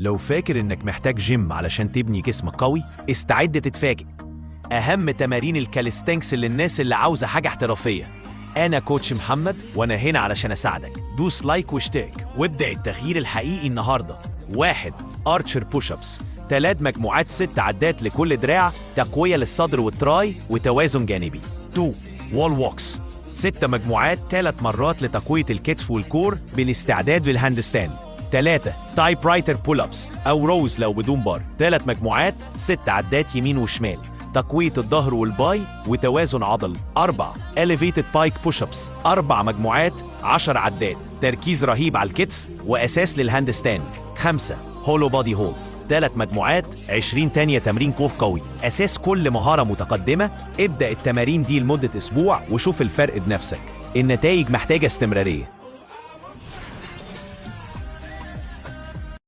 لو فاكر إنك محتاج جيم علشان تبني جسم قوي، استعد تتفاجئ. أهم تمارين ال calisthenics للناس اللي عاوزة حاجة احترافية. أنا coach محمد وأنا هنا علشان أساعدك. دوس like واشترك وابدأ التغيير الحقيقي النهاردة. 1. archer push-ups، 3 مجموعات 6 عدات لكل دراع، تقوية للصدر وال tri وتوازن جانبي. 2. wall walks، 6 مجموعات 3 مرات لتقوية الكتف وال core بالاستعداد لل handstand. 3. typewriter pull-ups أو rows لو بدون بار، 3 مجموعات 6 عدات يمين وشمال، تقوية الظهر وال bi وتوازن عضل. 4. elevated pike push-ups، 4 مجموعات 10 عدات، تركيز رهيب على الكتف وأساس لل handstand. 5. hollow body hold، 3 مجموعات 20 ثانية، تمرين core قوي أساس كل مهارة متقدمة. ابدأ التمارين دي لمدة أسبوع وشوف الفرق بنفسك. النتائج محتاجة استمرارية.